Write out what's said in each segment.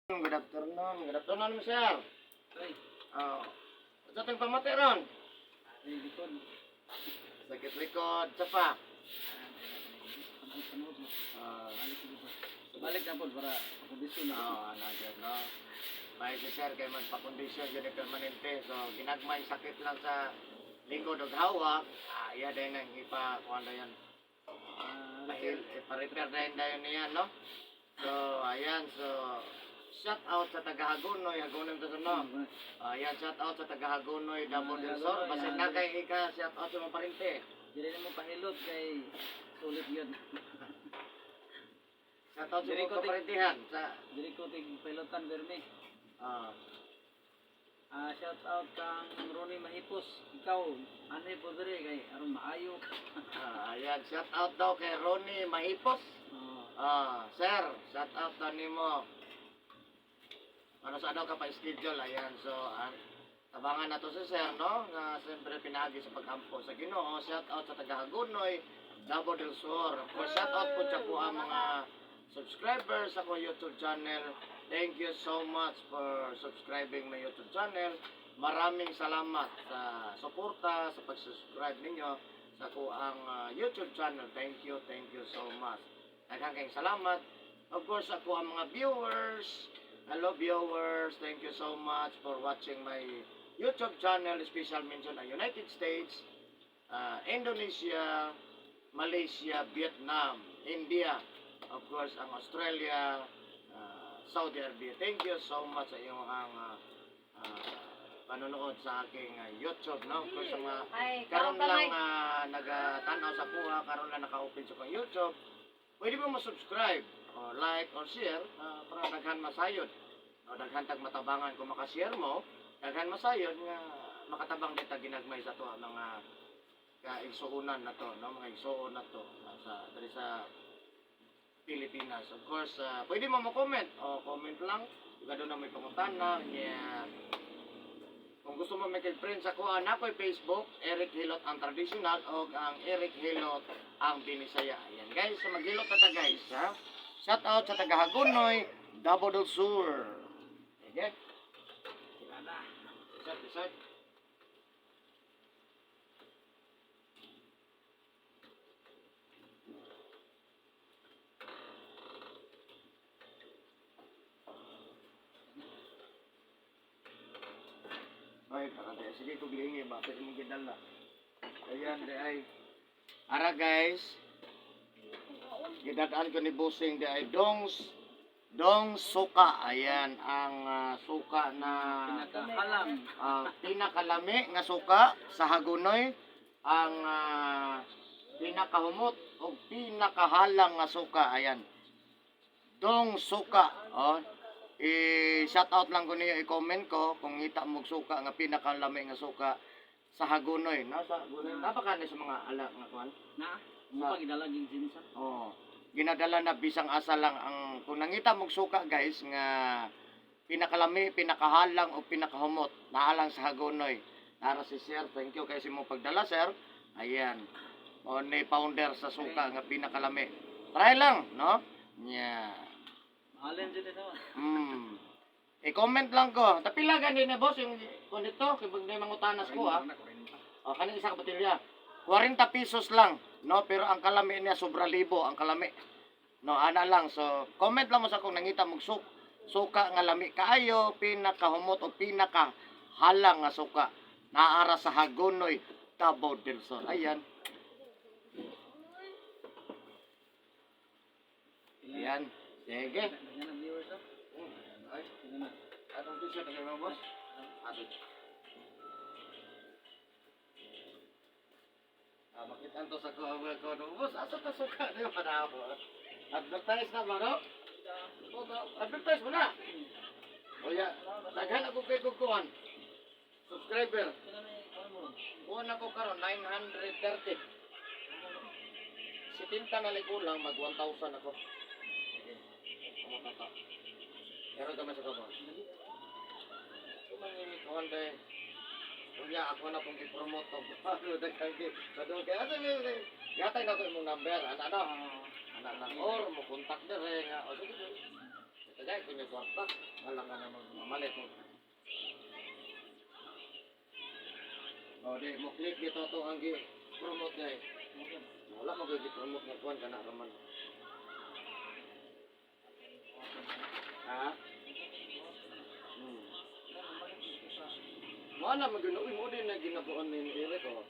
Good afternoon. Good afternoon, sir. Ay, Oh. Sa itong pamati ron? ay, likod. Sakit likod, sa pa. Panahon mo. Ah, Balik ko ba? Balik na po para pakondisyon na. Oo, ano dyan, no? May si sir kay magpakondisyon dyan yung permanente. So, ginagmay sakit lang sa likod og hawak. Ah, iya din ang ipa, kung ano yan. Ah, Dahil, ipa-repair din dayon niya, no? So, ayan, so, shout out sa taga Hagonoy, Hagonoy to no. Ayan, shout out sa taga Hagonoy, Davao del Sur. Basin na kay ika, shout out sa mga parente. Dili na mo pahilot kay sulit yun. Shout out sa Dili mga ko tig- kaparintihan sa Dili ko tig pahilotan berme. ah, Ah, shout out kang Ronnie Mahipos. Ikaw, anay po diri kay aron maayo ka. Ayan, shout out daw kay Ronnie Mahipos. Oh, Ah, sir, shout out daw nimo. Ano sa daw ka pa schedule ayan. So, tabangan na to si sir, no? Nga siyempre pinaagi sa pag-ampo sa Ginoo. Shout out sa taga Hagonoy, Davao del Sur. Of course, shout out po sa po ang mga subscribers sa akong YouTube channel. Thank you so much for subscribing my YouTube channel. Maraming salamat sa suporta, sa pag-subscribe ninyo sa ko ang YouTube channel. Thank you so much. Daghang kayong salamat. Of course, ako ang mga viewers. Hello viewers, thank you so much for watching my YouTube channel. Special mention ang United States, Indonesia, Malaysia, Vietnam, India, of course, ang Australia, Saudi Arabia. Thank you so much sa iyong ang panonood sa aking YouTube, no? Of course, sa mga Ay, karon kaon pa lang may. Nagatanaw sa kuha, karon lang naka-open sa kong YouTube, pwede mo mo-subscribe or like or share para daghan masayod. O daghan tag matabangan kung makashare mo, daghan masayod nga makatabang din tag ginagmay sa to ang mga kaigsuonan na to, no? Mga igsuon na to sa diri sa Pilipinas. Of course, pwede mo mo-comment o comment lang. Iba doon na may pangutana niya. Kung gusto mo may friend sa kuha na ko'y Facebook, Eric Hilot ang traditional o ang Eric Hilot ang Binisaya. Ayan guys, so maghilot na ta guys, ha? Shout out sa taga Hagonoy, Davao del Sur. Sige. sila na. Decide, decide. Ay, tara di. Sige, kung gihingi ba? Pwede mong gidala. Ayan, di ay. Ara guys, gidadaan ko ni Busing di ay dongs dong suka. Ayan, ang suka na Pinakahalang. Pinakalami nga suka sa Hagonoy, ang pinakahumot o pinakahalang nga suka. Ayan, dong suka, oh. I-shout out lang ko niyo, i-comment ko kung ngita mo og suka nga pinakalami nga suka sa Hagonoy, no? Sa Hagonoy napaka ni sa mga ala nga kuan. Na, mo pa gidala ging sinsa. Oh, ginadala na bisang asa lang ang kung nangita mong suka guys nga pinakalami, pinakahalang o pinakahumot, naalang sa Hagonoy. Nara si sir, thank you kay mo pagdala, sir. Ayan. O ni founder sa suka nga pinakalami. Try lang, no? Yeah. Mahalin jud ito. I-comment lang ko. Tapila gani na boss yung kun ito kay pag mangutanas ko ah. O, kaning isa ka botelya. 40 pesos lang, no? Pero ang kalami niya sobra libo ang kalami. No, ana lang. So, comment lang mo sa kung nangita mong suka nga lami kaayo, pinakahumot o pinakahalang nga suka. Naara sa Hagonoy, Davao del Sur. Ayan. Ayan. Sige. Daghan na viewers oh. Ay, Sila na. atong t-shirt na kayo, boss? Ato. Ah, makita to sa ko ko no, boss. Asa ta suka na yung panahon? Advertise na ba, no? Advertise mo na. O ya, daghan ako kay kukuan. Subscriber. Sila na kuan mo ron. Kuan ako karon 930. 70 na lang kulang, mag 1,000 ako. Sige. Kumapata. Pero kami sa kabo. Kumangi kuan day. Unya ako na pong i-promote to. Ano daghang gi. Kadto kay asa ni yatay na ko imong number. Ana ano? Ana lang or mo contact dire nga. O sige. Sige. Dagay ko niya kwarta. Wala ka na magmamalit mo. O di mo click dito to ang gi promote na eh. Wala mo gyud promote nga kuan kana raman. Ha? Mo na magyud mo din na ginabuon ni Eric oh.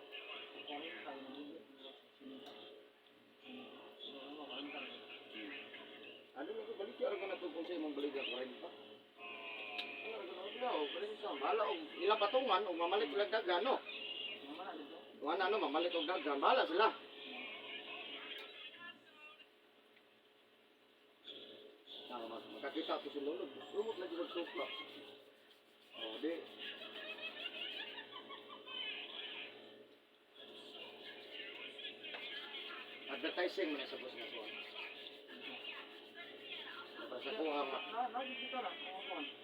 Ano na ko balik ra ka na to kung sa imong balik ka 40. Ano ra ka na balik sa bala og ila patungan og mamalit sila daghan no. Wala no mamalit og daghan bala sila. Na mas makakita ko sila lolo. Promote lagi og sofa. Oh, di. Advertising man sa boss na kuan. Para sa kuha nga.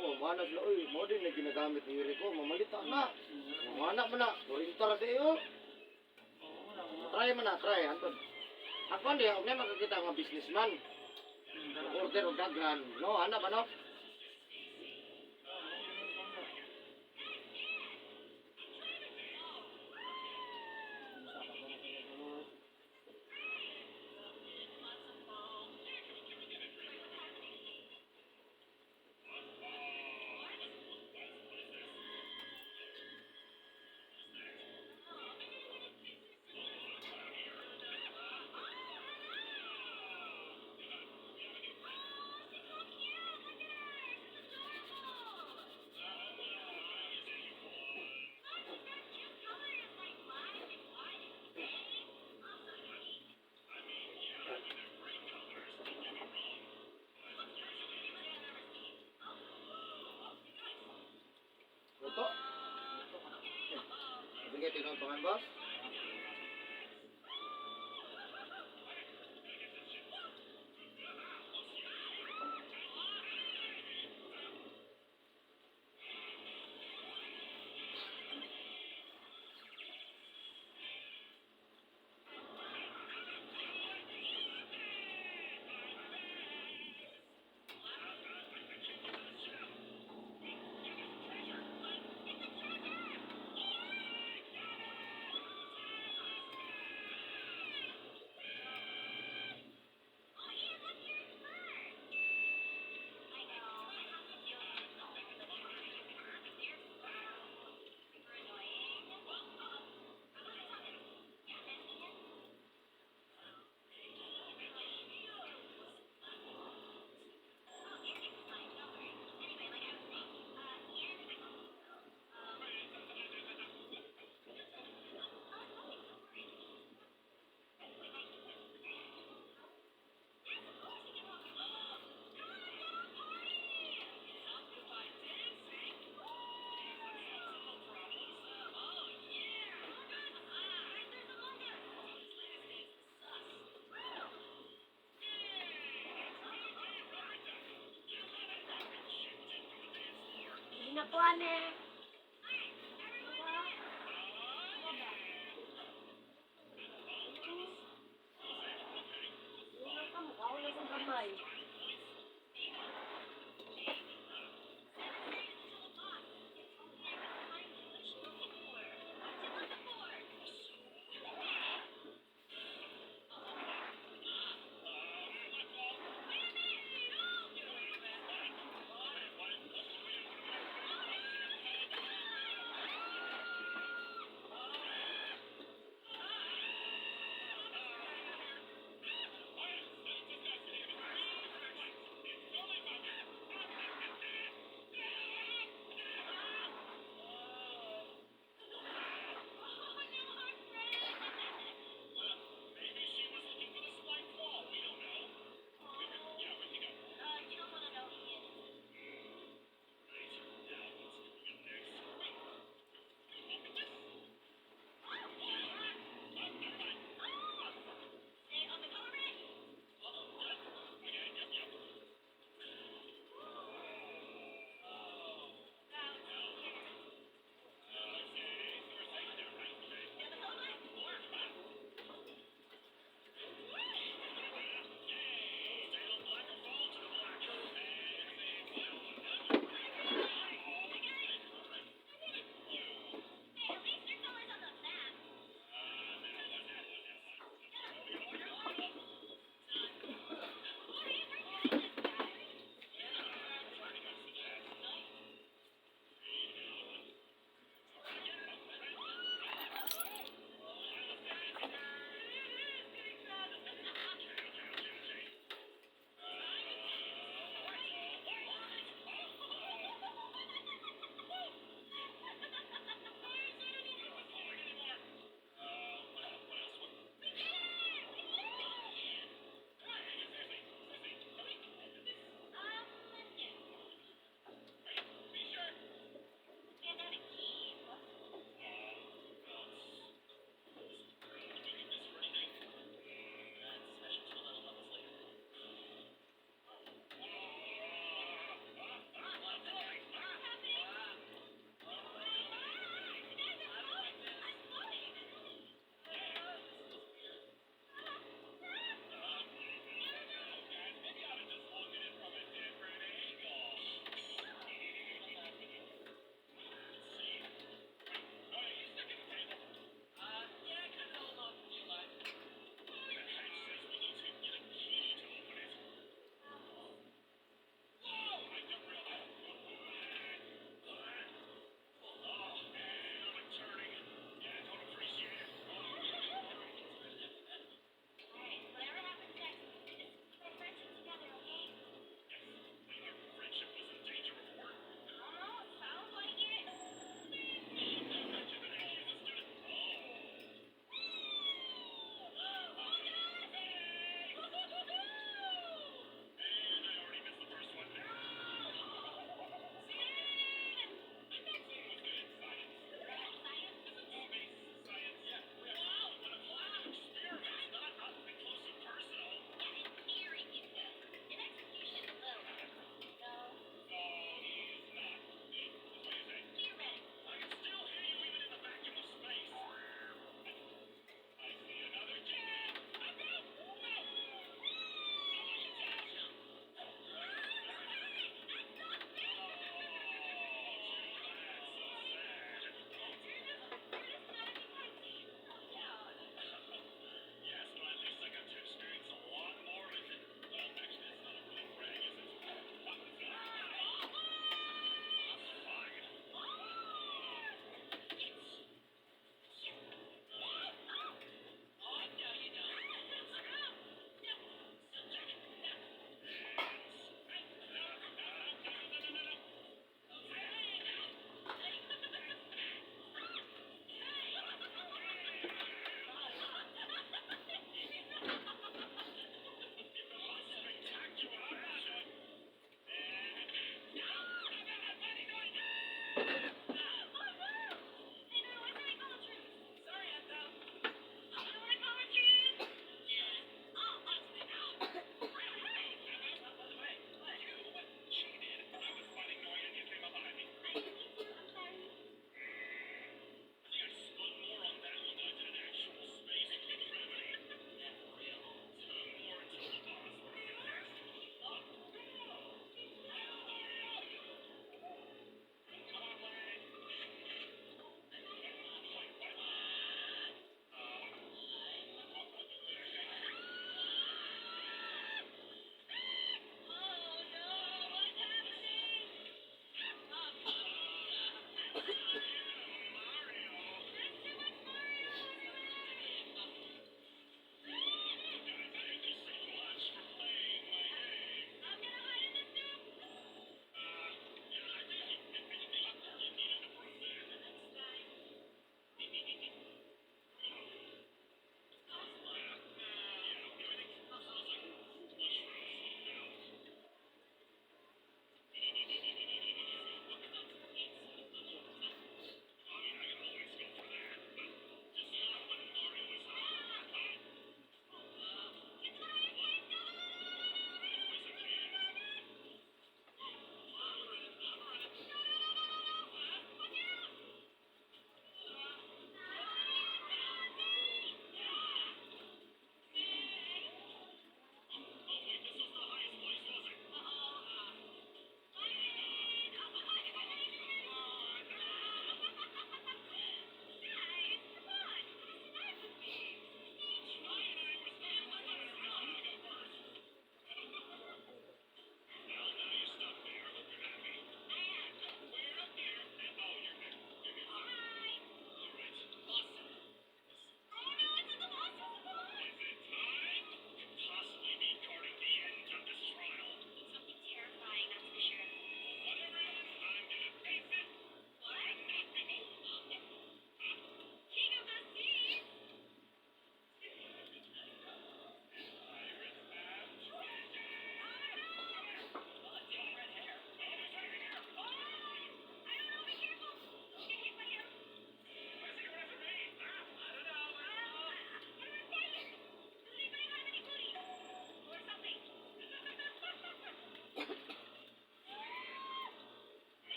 Oh, mana sila oy, mo din na ginagamit ni Rico, mamalita na. Mana man na, kurinta ra di oh. Try man na, try anton. Ako hindi, huwag na makakita nga businessman. Order og daghan. No, ana ba no? Luto. Bigay tinong pangan, boss. Ginakuan eh.